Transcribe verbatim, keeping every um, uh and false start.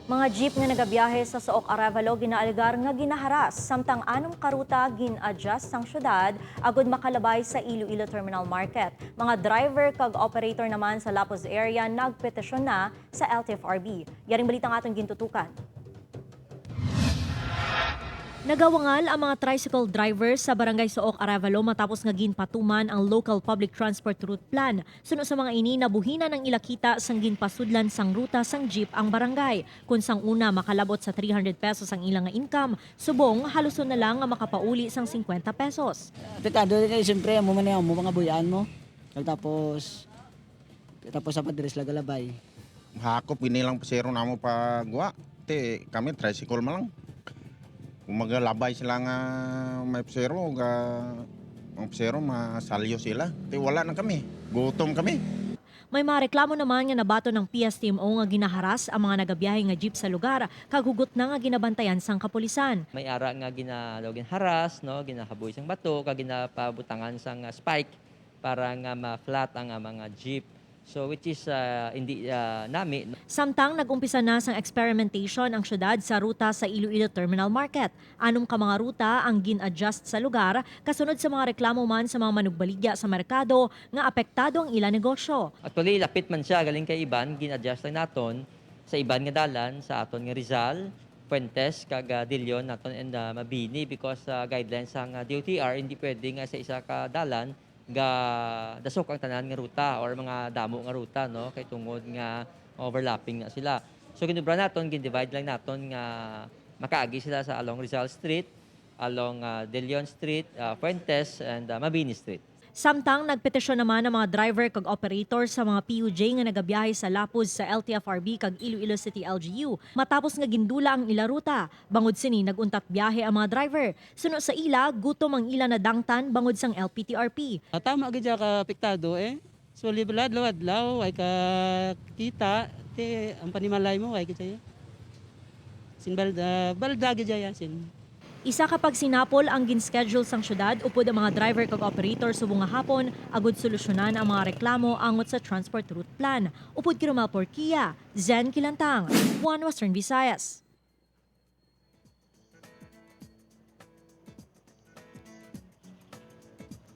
Mga jeep nga nagabiyahe sa Sook Arevalo ginaalegar nga ginaharas, samtang anom ka ruta gin-adjust sang syudad agud makalabay sa Iloilo Terminal Market. Mga driver kag operator naman sa Lapuz area nagpetisyon na sa L T F R B. Yaring balita nga aton gintutukan. Nagawangal ang mga tricycle driver sa Barangay Sook Arevalo matapos nga ginpatuman ang Local Public Transport Route Plan. Suno sa mga ini, nabuhinan ang ila kita sang ginpasudlan sang ruta sang jeep ang barangay. Kun sang una, makalabot sa three hundred pesos ang ila nga income, subong haluson na lang nga makapauli sang fifty pesos. Apektado rin kayo, siyempre, amo man yung amo, mga buyaan mo. Tapos, tapos sa padres, lagalabay. Hakop gini lang pasero namo pa gwa. Ti kami tricycle man lang. Kung magalabay sila nga may pasero, ga, ang pasero masalyo sila. Ti wala na kami. Gutom kami. May mga reklamo naman nga nabaton ang P S T M O nga ginaharas ang mga nagabiyahe nga jeep sa lugar, kag hugot na nga ginabantayan sang kapulisan. May ara nga gina-, daw ginharas, no, ginahaboy sang bato, kag ginapabutangan sang, ah, spike para nga ma-flat ang, ah, mga jeep. So, which is, ah, hindi, ah, nami, no? Samtang nag-umpisa na sang experimentation ang syudad sa ruta sa Iloilo Terminal Market, anom ka mga ruta ang gin-adjust sa lugar kasunod sa mga reklamo man sa mga manugbaligya sa merkado nga apektado ang ila negosyo. Actually, lapit man siya galing kay Iban, gin-adjust lang naton sa Iban nga dalan, sa aton nga Rizal, Fuentes, kag, ah, De Leon naton and, ah, Mabini, because, ah, guidelines sang, ah, D O T R, hindi pwede nga sa isa ka dalan ga dasok ang tanan nga ruta or mga damo nga ruta, no, kay tungod nga overlapping na sila. So, ginubra naton, gin-divide lang naton nga makaagi sila sa along Rizal Street, along, ah, De Leon Street, ah, Fuentes, and, ah, Mabini Street. Samtang nagpetisyon naman ang mga driver kag operator sa mga P U J nga nagabiyahe sa Lapuz sa L T F R B kag Iloilo City L G U matapos nga gindula ang ila ruta. Bangod sini, nag-untat biyahe ang mga driver. Suno sa ila, gutom ang ila nadangtan bangod sang L P T R P. Ah, tama gid siya ka apektado, eh. So, libre adlaw-adlaw, ay ka kita, ti ang panimalay mo, ay gid siya. Sin balda, balda gid siya, sin. Isa ka pagsinapol ang gin-schedule sang syudad upod ang mga driver kag operator subong nga hapon agud solusyonan ang mga reklamo angot sa transport route plan. Upod kay Romel Porquia, Zen Kilantang, One Western Visayas.